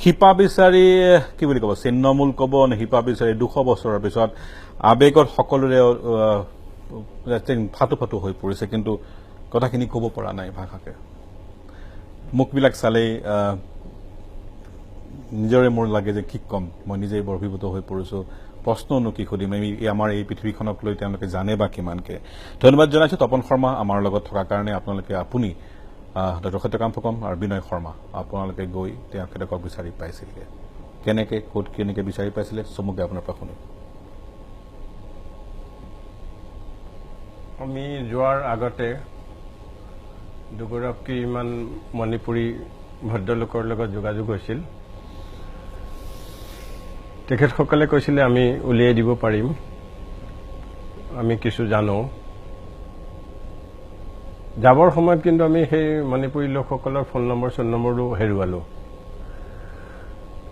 শিপা বিচাৰি কি বুলি ক'ব, ছিন্নমূল ক'ব নে শিপা বিচাৰি 200 বছৰৰ পিছত আৱেগত সকলোৰে ফাটো ফাটো হৈ পৰিছে, কিন্তু কথাখিনি ক'ব পৰা নাই ভাষাকে। মুখবিলাক চালেই নিজৰে মোৰ লাগে যে কি ক'ম, মই নিজেই বৰ অভিভূত হৈ পৰিছোঁ। প্ৰশ্ননো কি সুধিম, আমি আমাৰ এই পৃথিৱীখনক লৈ তেওঁলোকে জানে বা কিমানকে। ধন্যবাদ জনাইছোঁ তপন শৰ্মা আমাৰ লগত থকাৰ কাৰণে। আপুনি ডক্টৰ সত্যকাম ফুকন আৰু বিনয় শৰ্মা, আপোনালোকে গৈ তেখেতক বিচাৰি পাইছিলগৈ কেনেকৈ, ক'ত কেনেকৈ বিচাৰি পাইছিলে, চমুকে আপোনাৰ পৰা শুনিম। আমি যোৱাৰ আগতে দুগৰাকীমান মণিপুৰী ভদ্ৰলোকৰ লগত যোগাযোগ হৈছিল। তেখেতসকলে কৈছিলে আমি উলিয়াই দিব পাৰিম, আমি কিছু জানো। যাবৰ সময়ত কিন্তু আমি সেই মণিপুৰী লোকসকলৰ ফোন নম্বৰ চোন নম্বৰো হেৰুৱালোঁ,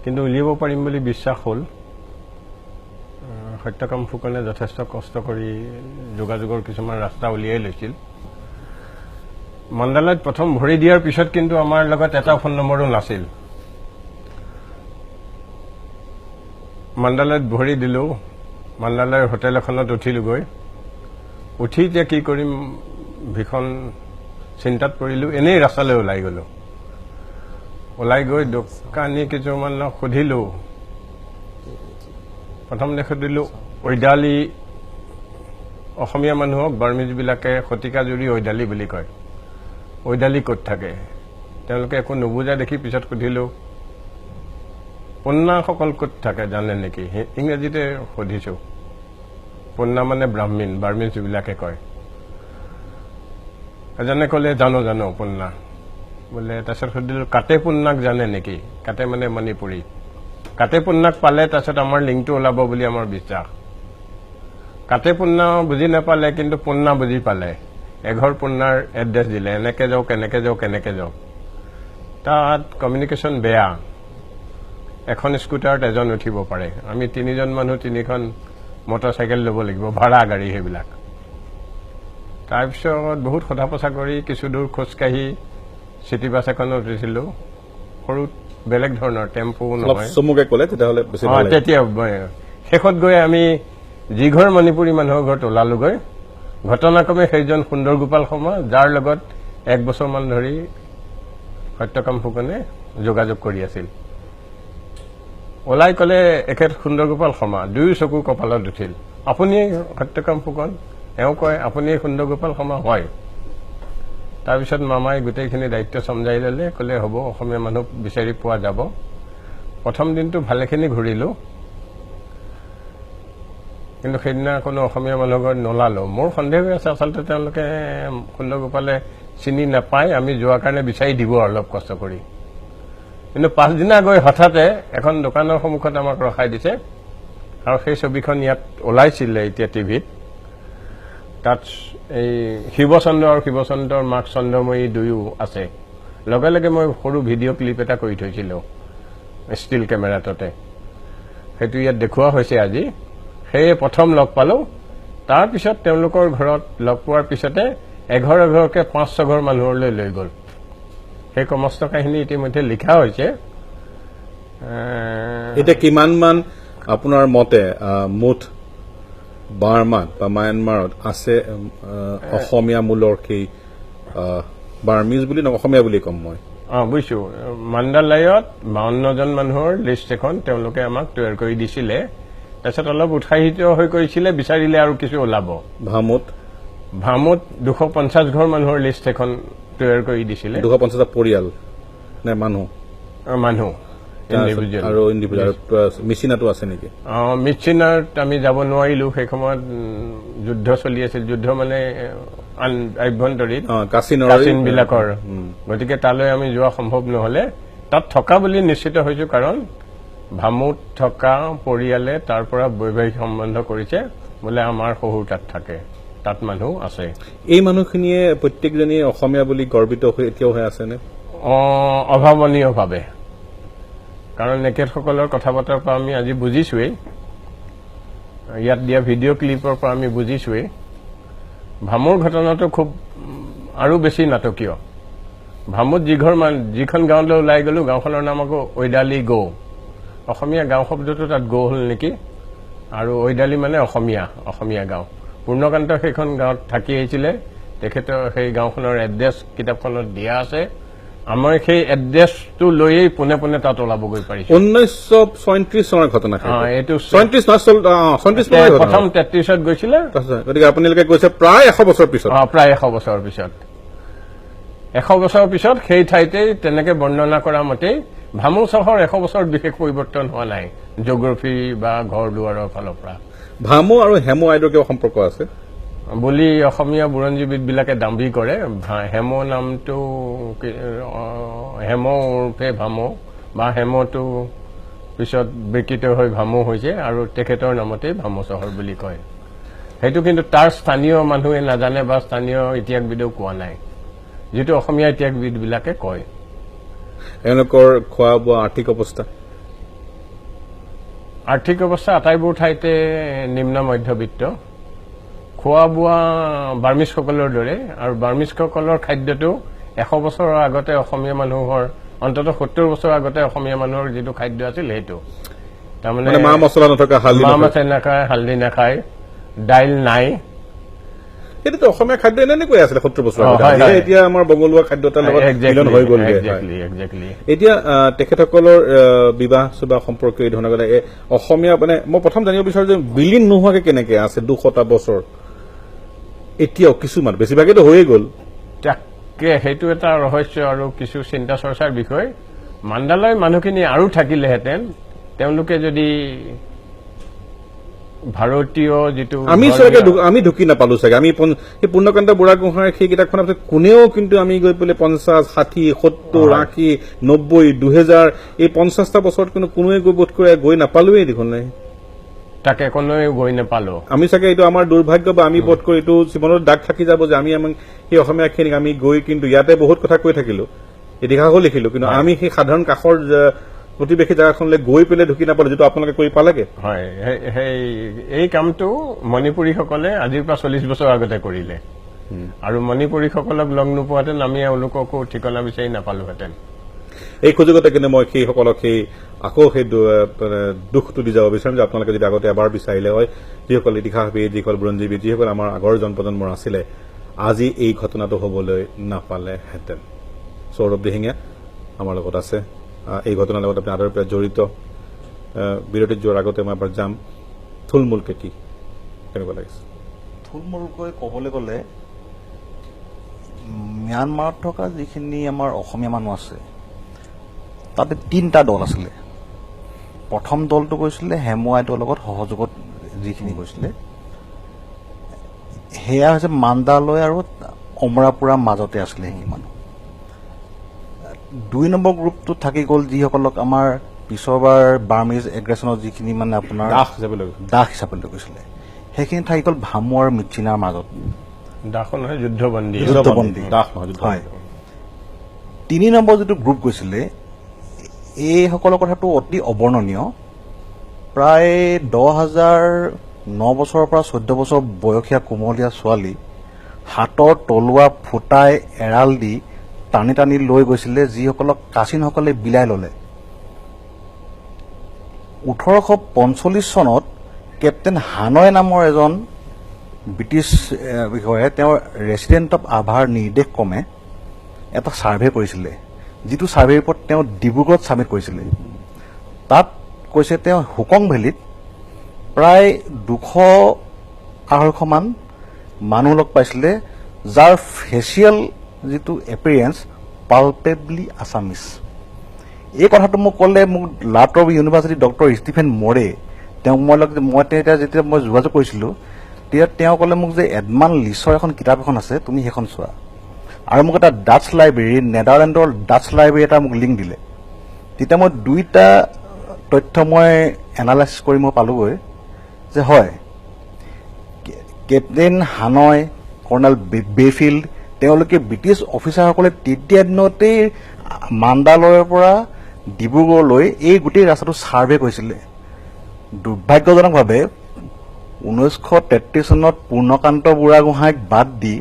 কিন্তু উলিয়াব পাৰিম বুলি বিশ্বাস হ'ল। সত্যকাম ফুকনে যথেষ্ট কষ্ট কৰি যোগাযোগৰ কিছুমান ৰাস্তা উলিয়াই লৈছিল। মণ্ডালয়ত প্ৰথম ভৰি দিয়াৰ পিছত কিন্তু আমাৰ লগত এটা ফোন নম্বৰো নাছিল। মণ্ডালয়ত ভৰি দিলোঁ, মণ্ডালয়ৰ হোটেল এখনত উঠিলোগৈ। উঠি এতিয়া কি কৰিম ভীষণ চিন্তাত পৰিলোঁ। এনেই ৰাস্তালৈ ওলাই গ'লোঁ। ওলাই গৈ দোকানী কিছুমানক সুধিলোঁ। প্ৰথমতে সুধিলোঁ, ঐদালি, অসমীয়া মানুহক বাৰ্মিজবিলাকে শতিকা জুৰি ঐদালি বুলি কয়, ঐদালি ক'ত থাকে? তেওঁলোকে একো নুবুজা দেখি পিছত সুধিলোঁ, পন্নাসকল ক'ত থাকে জানে নেকি? ইংৰাজীতে সুধিছোঁ। পন্না মানে ব্ৰাহ্মীণ, বাৰ্মিজবিলাকে কয়। এজনে ক'লে জানো জানো পন্না বোলে। তাৰপিছত সুধিলোঁ, কাটে পুন্নাক জানে নেকি? কাটে মানে মণিপুৰী। কাটে পুন্নাক পালে তাৰপিছত আমাৰ লিংকটো ওলাব বুলি আমাৰ বিশ্বাস। কাটে পুন্না বুজি নাপালে, কিন্তু পুন্না বুজি পালে। এঘৰ পুন্নাৰ এড্ৰেছ দিলে, এনেকে যাওক, এনেকে যাওক, এনেকে যাওক। তাত কমিউনিকেশ্যন বেয়া। এখন স্কুটাৰত এজন উঠিব পাৰে, আমি তিনিজন মানুহ তিনিখন মটৰ চাইকেল ল'ব লাগিব, ভাড়া গাড়ী সেইবিলাক। তাৰপিছত বহুত সোধা পোছা কৰি কিছু দূৰ খোজকাঢ়ি চিটি বাছ এখনত উঠিছিলোঁ। সৰু বেলেগ ধৰণৰ টেম্পো নহয়, তেতিয়া শেষত গৈ আমি যিঘৰ মণিপুৰী মানুহৰ ঘৰত ওলালোগৈ। ঘটনাক্ৰমে সেইজন সুন্দৰ গোপাল শৰ্মা, যাৰ লগত এক বছৰমান ধৰি সত্যকাম ফুকনে যোগাযোগ কৰি আছিল। ওলাই ক'লে এখেত সুন্দৰ গোপাল শৰ্মা, দুয়ো চকু কপালত উঠিল। আপুনি সত্যকাম ফুকন? এওঁ কয় আপুনি সুন্দৰ গোপাল শৰ্মা? হয়। তাৰপিছত মামাই গোটেইখিনি দায়িত্ব চমজাই ল'লে, ক'লে হ'ব, অসমীয়া মানুহ বিচাৰি পোৱা যাব। প্ৰথম দিনটো ভালেখিনি ঘূৰিলোঁ, কিন্তু সেইদিনা কোনো অসমীয়া মানুহৰ ঘৰত নোলালোঁ। মোৰ সন্দেহ হৈ আছে আচলতে তেওঁলোকে সুন্দৰ গোপালে চিনি নাপায়, আমি যোৱাৰ কাৰণে বিচাৰি দিব অলপ কষ্ট কৰি। কিন্তু পাছদিনা গৈ হঠাতে এখন দোকানৰ সন্মুখত আমাক ৰখাই দিছে, আৰু সেই ছবিখন ইয়াত ওলাইছিলে এতিয়া টিভিত। তাত এই শিৱচন্দ্ৰ আৰু শিৱচন্দ্ৰৰ মাক চন্দ্ৰময়ী দুয়ো আছে। লগে লগে মই সৰু ভিডিঅ' ক্লিপ এটা কৰি থৈছিলোঁ ষ্টিল কেমেৰাটোতে, সেইটো ইয়াত দেখুওৱা হৈছে আজি। সেয়ে প্ৰথম লগ পালোঁ। তাৰপিছত তেওঁলোকৰ ঘৰত লগ পোৱাৰ পিছতে এঘৰ এঘৰকৈ 5-6 ঘৰ মানুহলৈ লৈ গ'ল। সেই সমস্ত কাহিনী ইতিমধ্যে লিখা হৈছে। এতিয়া কিমানমান আপোনাৰ মতে মুঠ বাৰ্মাত বা ম্যানমাৰত আছে অসমীয়া মূলৰ সেই বাৰ্মিজ বুলি নহয়, অসমীয়া বুলি ক'ম মই। বুজিছোঁ। মাণ্ডালয়ত 52জন মানুহৰ লিষ্ট এখন তেওঁলোকে আমাক তৈয়াৰ কৰি দিছিলে। তাৰপিছত অলপ উৎসাহিত হৈ কৈছিলে বিচাৰিলে আৰু কিছু ওলাব। ভামুত 250 ঘৰ মানুহৰ লিষ্ট এখন তৈয়াৰ কৰি দিছিলে। 250টা পৰিয়াল নে মানুহ? মানুহ আৰু ইণ্ডিভিজুৱেল। মিচিনাটো আছে নেকি? মিচিনাত আমি যাব নোৱাৰিলো, সেই সময়ত যুদ্ধ চলি আছিল। যুদ্ধ মানে আভ্যন্তৰীণ কাচিনবিলাকৰ, গতিকে তালৈ আমি যোৱা সম্ভৱ নহলে। তাত থকা বুলি নিশ্চিত হৈছো, কাৰণ ভামুত থকা পৰিয়ালে তাৰ পৰা বৈবাহিক সম্বন্ধ কৰিছে, বোলে আমাৰ শহুৰ তাত থাকে, তাত মানুহ আছে। এই মানুহখিনিয়ে প্ৰত্যেকজনীয়ে অসমীয়া বুলি গৰ্বিত হৈ এতিয়াও হৈ আছেনে? অভাৱনীয়ভাৱে, কাৰণ এখেতসকলৰ কথা বতৰাৰ পৰা আমি আজি বুজিছোৱেই, ইয়াত দিয়া ভিডিঅ' ক্লিপৰ পৰা আমি বুজিছোৱেই। ভামুৰ ঘটনাটো খুব আৰু বেছি নাটকীয়, ভামুত যিঘৰ যিখন গাঁৱলৈ ওলাই গ'লো, গাঁওখনৰ নাম আকৌ ঐদালি গৌ। অসমীয়া গাঁও শব্দটো তাত গৌ হ'ল নেকি, আৰু ঐদালি মানে অসমীয়া, অসমীয়া গাঁও। পূৰ্ণকান্ত সেইখন গাঁৱত থাকি আহিছিলে, তেখেতৰ সেই গাঁওখনৰ এড্ৰেছ কিতাপখনত দিয়া আছে। আমাৰ সেই এড্ৰেছটো লৈয়েই পোনে পোনে তাত ওলাবগৈ পাৰিছো। 1936 চনৰ ঘটনা। এইটো 36 নহয়, 36। প্ৰথম 33ত গৈছিলে। গতিকে আপোনালোকে কৈছে প্ৰায় 100 বছৰ পিছত। প্ৰায় 100 বছৰৰ পিছত। 100 বছৰৰ পিছত সেই ঠাইতেই তেনেকে বৰ্ণনা কৰা মতেই ভামু চহৰ 100 বছৰত বিশেষ পৰিৱৰ্তন হোৱা নাই, জিঅ'গ্ৰাফি বা ঘৰ দুৱাৰৰ ফালৰ পৰা। ভামু আৰু হেমু আইদৰ কিবা সম্পৰ্ক আছে বুলি অসমীয়া বুৰঞ্জীবিদবিলাকে দাবী কৰে। হেম নামটো হেম ওৰফে ভামু বা হেমটো পিছত বিকৃত হৈ ভামু হৈছে আৰু তেখেতৰ নামতেই ভামু চহৰ বুলি কয়। সেইটো কিন্তু তাৰ স্থানীয় মানুহে নাজানে বা স্থানীয় ইতিহাসবিদেও কোৱা নাই, যিটো অসমীয়া ইতিহাসবিদবিলাকে কয়। এওঁলোকৰ খোৱা বোৱা, আৰ্থিক অৱস্থা? আৰ্থিক অৱস্থা আটাইবোৰ ঠাইতে নিম্ন মধ্যবিত্ত। খোৱা বোৱা বাৰ্মিজসকলৰ দৰে, আৰু বাৰ্মিজসকলৰ খাদ্যটো 100 বছৰৰ আগতে অসমীয়া মানুহৰ, অন্ততঃ 70 বছৰৰ আগতে অসমীয়া মানুহৰ যিটো খাদ্য আছিল সেইটো, তাৰমানে মা মছলা নথকা, মা মছলা নাখায়, হালধি নাখায়, দাইল নাই। সেইটোতো অসমীয়া খাদ্য এনেকৈ আছিলে 70 বছৰ আগতে। এতিয়া আমাৰ বগলুৱা খাদ্য এটাৰ লগত মিলন হৈ গ'ল। এতিয়া তেখেতসকলৰ বিবাহ চুবাহ সম্পৰ্কীয় এই ধৰণৰ অসমীয়া, মানে মই প্ৰথম জানিব বিচাৰো যে বিলীন নোহোৱাকে কেনেকে আছে 200টা বছৰ? এতিয়াও কিছুমান, বেছিভাগেতো হৈয়ে গ'ল। তাকে সেইটো এটা ৰহস্য আৰু কিছু চিন্তা চৰ্চাৰ বিষয়। মান্দালয় মানুহখিনি আৰু থাকিলেহেঁতেন, তেওঁলোকে যদি ভাৰতীয় যিটো আমি চাগে আমি ঢুকি নাপালো চাগে। আমি সেই পূৰ্ণকান্ত বুঢ়াগোহাঁইৰ সেই কিতাপখনৰ পিছত কোনেও কিন্তু আমি গৈ পেলাই 50, 60, 70, 80, 90, 2000 এই 50টা বছৰত কিন্তু কোনোৱে গৈ বোধ কৰে গৈ নাপালোৱেই দেখোন। নাই, তাকে কোনোৱে গৈ নাপালো আমি চাগে। এইটো আমাৰ দুৰ্ভাগ্য বা আমি বোধ কৰি এইটো জীৱনত দাগ থাকি যাব যে আমি আমাক সেই অসমীয়াখিনিক আমি গৈ কিন্তু ইয়াতে বহুত কথা কৈ থাকিলো, ইতিহাসো লিখিলো, কিন্তু আমি সেই সাধাৰণ কাষৰ প্ৰতিবেশী জেগাখনলৈ গৈ পেলাই ঢুকি নাপালো, যিটো আপোনালোকে কৰি পালেগে। হয়, সেই এই কামটো মণিপুৰীসকলে আজিৰ পৰা 40 বছৰ আগতে কৰিলে, আৰু মণিপুৰীসকলক লগ নোপোৱাহেঁতেন আমি এওঁলোককো ঠিকনা বিচাৰি নাপালোহেঁতেন। এই সুযোগতে কিন্তু মই সেইসকলক সেই আকৌ সেই দুখটো দি যাব বিচাৰিম যে আপোনালোকে যদি আগতে এবাৰ বিচাৰিলে হয়, যিসকল ইতিহাসবিদ, যিসকল বুৰঞ্জীবিদ, যিসকল আমাৰ আগৰ জন প্ৰজন্মৰ আছিলে, আজি এই ঘটনাটো হ'বলৈ নাপালেহেঁতেন। সৌৰভ দিহিঙীয়া আমাৰ লগত আছে, এই ঘটনাৰ লগত আপুনি আদৰ পৰা জড়িত। বিৰতিত যোৱাৰ আগতে মই এবাৰ যাম, থুলমূলকৈ কি কেনেকুৱা লাগিছে? থুলমূলকৈ ক'বলৈ গ'লে ম্যানমাৰত থকা যিখিনি আমাৰ অসমীয়া মানুহ আছে, তাতে 3টা দল আছিলে। প্ৰথম দলটো গৈছিলে হেমু আইদেউৰ লগত সহযোগত যিখিনি গৈছিলে, সেয়া হৈছে মান্দালয় আৰু অমৰাপুৰাৰ মাজতে আছিলে সেইখিনি মানুহ। 2 নম্বৰ গ্ৰুপটো থাকি গ'ল যিসকলক আমাৰ পিছৰবাৰ বাৰ্মিজ এগ্ৰেছনত যিখিনি মানে আপোনাৰ দাস হিচাপে লৈ গৈছিলে, সেইখিনি থাকি গ'ল ভামু আৰু মিচিনাৰ মাজত। দাস নহয়, যুদ্ধবন্দী। যুদ্ধবন্দী, দাস নহয়। হয়। 3 নম্বৰ যিটো গ্ৰুপ গৈছিলে, এইসকলৰ কথাটো অতি অবৰ্ণনীয়। প্ৰায় 10,000 9 বছৰৰ পৰা 14 বছৰ বয়সীয়া কোমলীয়া ছোৱালী হাতৰ তলুৱা ফুটাই এৰাল দি টানি টানি লৈ গৈছিলে, যিসকলক কাচিনসকলে বিলাই ল'লে। 1845 চনত কেপ্টেইন হানয় নামৰ এজন ব্ৰিটিছ বিষয়াই তেওঁৰ ৰেচিডেণ্ট অফ আভাৰ নিৰ্দেশ ক্ৰমে এটা ছাৰ্ভে কৰিছিলে, যিটো ছাৰ্ভে ৰিপৰ্ট তেওঁ ডিব্ৰুগড়ত ছাবমিট কৰিছিলে। তাত কৈছে তেওঁ হুকং ভেলীত প্ৰায় 200-250 মান মানুহ লগ পাইছিলে, যাৰ ফেচিয়েল যিটো এপিয়াৰেঞ্চ পালপেবলি আছামিছ। এই কথাটো মোক ক'লে মোক লাটৰ ইউনিভাৰ্চিটি ডক্টৰ ষ্টিফেন মৰে, তেওঁক মই লগ মই তেতিয়া যেতিয়া মই যোগাযোগ কৰিছিলোঁ, তেতিয়া তেওঁ ক'লে মোক যে এডমান লিছৰ এখন কিতাপ এখন আছে, তুমি সেইখন চোৱা। আৰু মোক এটা ডাচ লাইব্ৰেৰী, নেডাৰলেণ্ডৰ ডাচ লাইব্ৰেৰী এটা মোক লিংক দিলে। তেতিয়া মই দুইটা তথ্য মই এনালাইচিছ কৰি মই পালোগৈ যে হয়, কেপ্টেইন হানয়, কৰ্ণেল বেফিল্ড, তেওঁলোকে ব্ৰিটিছ অফিচাৰসকলে তেতিয়া দিনতেই মান্দালয়ৰ পৰা ডিব্ৰুগড়লৈ এই গোটেই ৰাস্তাটো ছাৰ্ভে কৰিছিলে। দুৰ্ভাগ্যজনকভাৱে 1933 চনত পূৰ্ণকান্ত বুঢ়াগোহাঁইক বাদ দি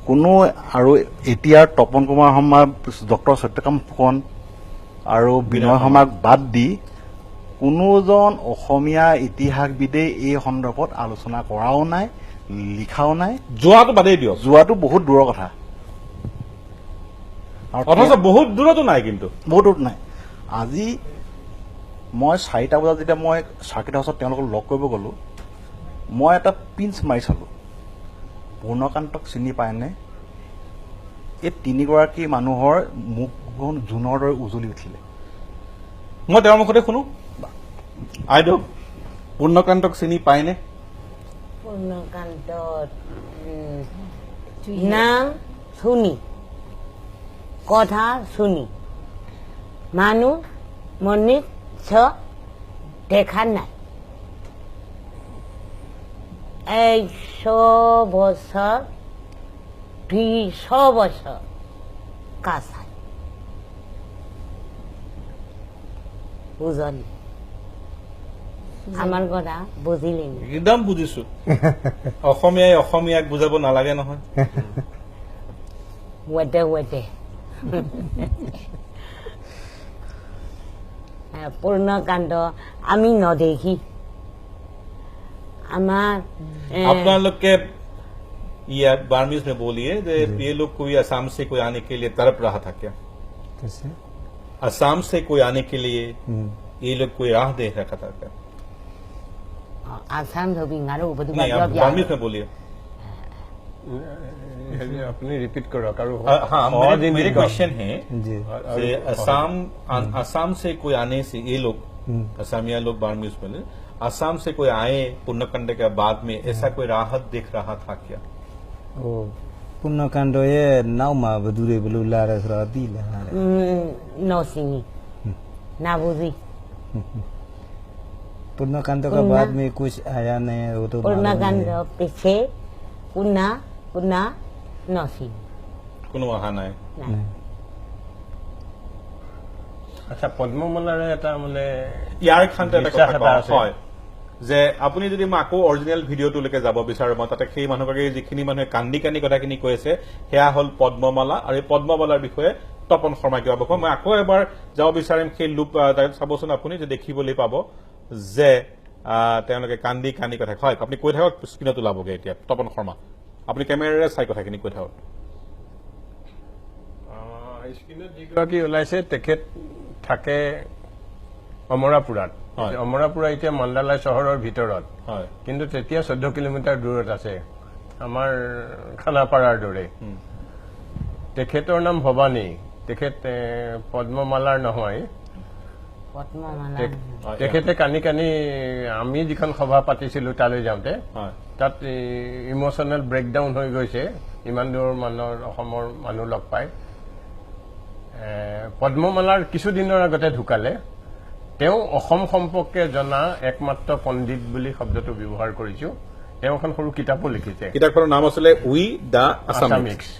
কোনো আৰু এতিয়াৰ তপন কুমাৰ শৰ্মা, ডক্টৰ সত্যকাম ফুকন আৰু বিনয় শৰ্মাক বাদ দি কোনোজন অসমীয়া ইতিহাসবিদেই এই সন্দৰ্ভত আলোচনা কৰাও নাই, লিখাও নাই। যোৱাটো বাদেই দিয়ক, যোৱাটো বহুত দূৰৰ কথা। অথচ বহুত দূৰতো নাই, কিন্তু বহুত দূৰত নাই। আজি মই 4টা বজাত যেতিয়া মই চাৰ্কিট হাউচত তেওঁলোকক লগ কৰিব গ'লোঁ, মই এটা পিঞ্চ মাৰি চালোঁ, পূৰ্ণকান্তক চিনি পায়নে? এই তিনিগৰাকী মানুহৰ মুখখন জোনৰ দৰে উজলি উঠিলে। মই তেওঁৰ মুখতে শুনো। আইদেউ, পূৰ্ণকান্তক চিনি পায়নে? পূৰ্ণকান্ত নাম শুনি, কথা শুনি, মানুহ মনুষ্য দেখা নাই। 100 বছৰ, 200 বছৰ কাছাই বুজনি আমাৰ কথা বুজিলি? একদম বুজিছো। অসমীয়াই অসমীয়াক বুজাব নালাগে নহয়। ৱেটে ৱেটে পূৰ্ণকান্ত আমি নদেখি। আমাৰ আপোনালোকে ये बार्मीज में बोलिए, ये लोग कोई असम से कोई आने के लिए तड़प रहा था क्या? कैसे? असम से कोई आने के लिए ये लोग कोई राह देख रखा था क्या? आसाम से भी गारो नहीं, आप बार्मीज में बोलिए। আপুনি रिपीट কৰক আৰু। हाँ, मेरे क्वेश्चन है जी, असम असम से कोई आने से ये लोग असमिया लोग बार्मीज बोले, असम से कोई आए पूर्णकांड के बाद में ऐसा कोई राहत देख रहा था क्या? ဟို ပုဏ္ဏကန္တော်ရဲ့နောက်မှာဘယ်သူတွေဘယ်လိုလာတယ်ဆိုတော့သိလားတဲ့ नौसिनी नाबूजी। पूर्णकांत का बाद में कुछ आया नहीं है, वो तो पूर्णकांत पीछे पुन्ना पुन्ना नौसिनी কোনো অহা নাই। আচ্ছা, পদ্মমালাৰে এটা মানে ইয়াৰ খানতে এটা কথা হয় যে আপুনি যদি মই আকৌ অৰিজিনেল ভিডিঅ'টোলৈকে যাব বিচাৰো, মই তাতে সেই মানুহগৰাকী যিখিনি মানুহে কান্দি কান্দি কথাখিনি কৈ আছে সেয়া হ'ল পদ্মমালা, আৰু এই পদ্মমালাৰ বিষয়ে তপন শৰ্মা কিবা বকব। মই আকৌ এবাৰ যাব বিচাৰিম সেই লুপ, চাবচোন আপুনি যে দেখিবলৈ পাব যে তেওঁলোকে কান্দি কান্দি কথা হয়। আপুনি কৈ থাকক, স্ক্ৰীণত ওলাবগৈ এতিয়া। তপন শৰ্মা, আপুনি কেমেৰাৰে চাই কথাখিনি কৈ থাকক। স্ক্ৰীণত যিগৰাকী ওলাইছে তেখেত থাকে অমৰাপুৰাত। অমৰাপুৰা এতিয়া মান্দালয় চহৰৰ ভিতৰত, কিন্তু তেতিয়া 14 কিলোমিটাৰ দূৰত আছে, আমাৰ খানাপাৰাৰ দৰে। তেখেতৰ নাম ভৱানী। তেখেত পদ্মমালাৰ নহয়। তেখেতে কানি কানি আমি যিখন সভা পাতিছিলো তালৈ যাওঁতে তাত ইম'চনেল ব্ৰেকডাউন হৈ গৈছে, ইমান দূৰৰ মানুহৰ অসমৰ মানুহ লগ পায়। পদ্মমালাৰ কিছুদিনৰ আগতে ঢুকালে। তেওঁ অসম সম্পৰ্কে জনা একমাত্ৰ পণ্ডিত বুলি শব্দটো ব্যৱহাৰ কৰিছো। তেওঁ এখন সৰু কিতাপো লিখিছে। কিতাপখনৰ নাম আছিলে we the Assamese.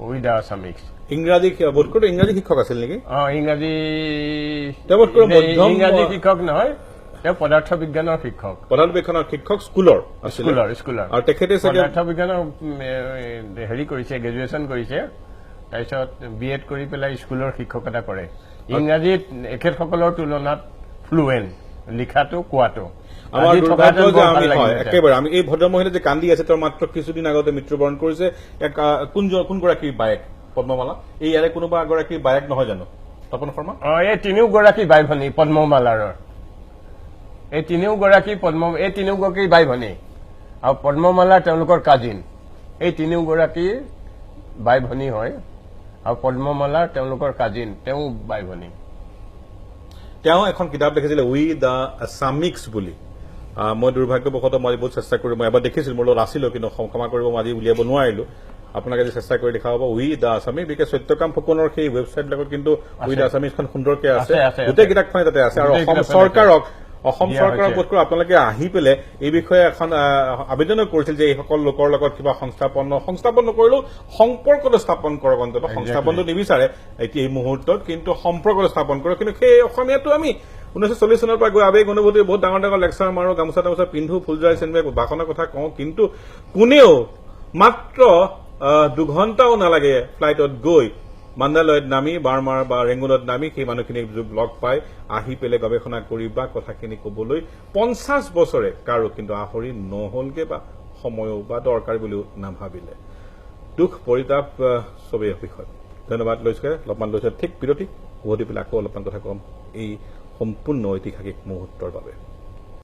We the Assamese. ইংৰাজী বোধ ইংৰাজী শিক্ষক আছিল নেকি? অ, ইংৰাজী ইংৰাজী শিক্ষক নহয়, তেওঁ পদাৰ্থ বিজ্ঞানৰ শিক্ষক। পদাৰ্থ বিজ্ঞানৰ শিক্ষক স্কুলৰ স্কুলৰ স্কুলৰ আৰু তেখেতে পদাৰ্থ বিজ্ঞানৰ হেৰি কৰিছে, গ্ৰেজুৱেশ্যন কৰিছে, তাৰপিছত বি এড কৰি পেলাই স্কুলৰ শিক্ষকতা কৰে। ইংৰাজীত এখেতসকলৰ তুলনাত ফ্লুৱেণ্ট, লিখাটো কোৱাটো। আমাৰ দুৰ্ভাগ্য যে আমি একেবাৰে আমি এই ভদ্ৰমহিলা যে কান্দি আছে তেওঁৰ মাত্ৰ কিছুদিন আগতে মৃত্যুবৰণ কৰিছে। কোনগৰাকীৰ বায়েক পদ্মমালা? এই ইয়াৰে কোনোবা এগৰাকীৰ বায়েক নহয় জানো তপন শৰ্মা? অ, এই তিনিওগৰাকী বাই ভনী পদ্মমালাৰৰ। এই তিনিওগৰাকী এই তিনিওগৰাকী বাই ভনী আৰু পদ্মমালা তেওঁলোকৰ কাজিন। এই তিনিওগৰাকী বাই ভনী হয় আৰু পদ্মমালাৰ তেওঁলোকৰ কাজিন, তেওঁ বাই ভনী। তেওঁ এখন কিতাপ লিখিছিলে we the আছামিক্স বুলি। মই দুৰ্ভাগ্যবশতঃ মই বহুত চেষ্টা কৰি মই এবাৰ দেখিছিলো, মোৰ লগত আছিলো, কিন্তু ক্ষমা কৰিব মই আজি উলিয়াব নোৱাৰিলো। আপোনাক আজি চেষ্টা কৰি দেখা হ'ব we the Assamese. বিশেষ সত্যকাম ফুকনৰ সেই ৱেবছাইটবিলাকত কিন্তু we the আছামিজখন সুন্দৰকে আছে, গোটেই কিতাপখনে তাতে আছে। আৰু অসম চৰকাৰক বোধ কৰোঁ আপোনালোকে আহি পেলাই এই বিষয়ে এখন আবেদনো কৰিছিল যে এইসকল লোকৰ লগত কিবা সংস্থাপন নকৰিলেও সম্পৰ্কটো স্থাপন কৰক। অন্ততঃ সংস্থাপনটো নিবিচাৰে এতিয়া এই মুহূৰ্তত, কিন্তু সম্পৰ্কটো স্থাপন কৰক। কিন্তু সেই অসমীয়াটো আমি 1940 চনৰ পৰা গৈ আৱেগ অনুভূতি বহুত ডাঙৰ ডাঙৰ লেকচাৰ মাৰো, গামোচা তামোচা পিন্ধো, ফুলজাৰি চিনবে ভাষণৰ কথা কওঁ, কিন্তু কোনেও মাত্ৰ 2 ঘণ্টাও নালাগে ফ্লাইটত গৈ মান্দালয়ত নামি, বাৰ্মাৰ বা ৰেংগুনত নামি সেই মানুহখিনিক লগ পাই আহি পেলাই গৱেষণা কৰি বা কথাখিনি ক'বলৈ 50 বছৰে কাৰো কিন্তু আহৰি নহ'লগে বা সময়ো বা দৰকাৰ বুলিও নাভাবিলে। দুখ পৰিতাপ চবেই বিষয়। ধন্যবাদ লৈছে, অলপমান লৈছে ঠিক বিৰতি, উভতি পেলাই আকৌ অলপমান কথা ক'ম এই সম্পূৰ্ণ ঐতিহাসিক মুহূৰ্তৰ বাবে।